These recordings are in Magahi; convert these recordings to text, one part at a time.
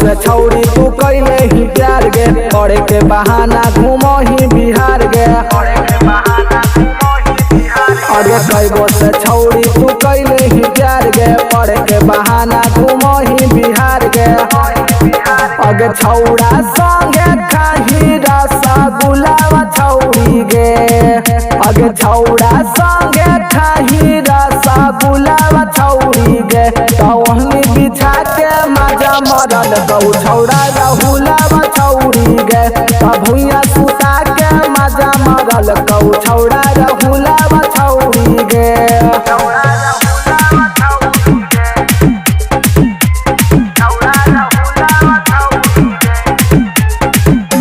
से छौरी तू कैले ही प्यार गे, पढ़े के बहाना घूमो ही बिहार गे। अरे कईगो से छौरी तू कैले ही प्यार गे, पढ़े के बहाना घूमो ही बिहार गे। अगे छौड़ा संगे खाही रसगुल्लावा छौरी गे, अगे छौड़ा संगे खाही रसगुल्लावा छौरी गे। तोहनी बिछा के मजा मरल गौ छौड़ा रहुलावा छौरी गे, भुइया सुता के मजा मरल गौ छौड़ा रहुलावा छौरी गे।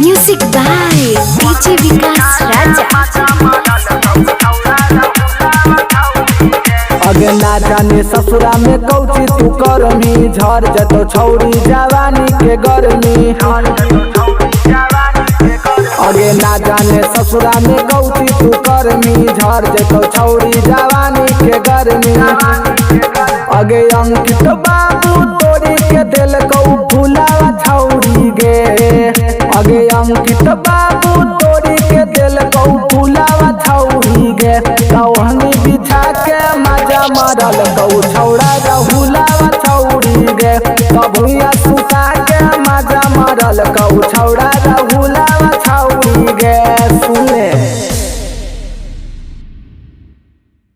Music by DJ Vikas Raja. अगे ना जाने ससुरा में कौची तू करमी, झर जतो छौरी जवानी के गर्मी। अगे ना जाने ससुरा में कौची तू करमी, झर जतो छौरी जवानी के गर्मी। अगे अंकित बाबू तोरी के दिल कौ फुलावा छौरी गे, अगे अंकित बाबू तोरी के दिल कौ फुलावा छौरी गे। तोहनी बिछा के मजा मरल गौ छौड़ा रहुलावा छौरी गे, भुइया सुता के मजा मरल गौ छौड़ा रहुला।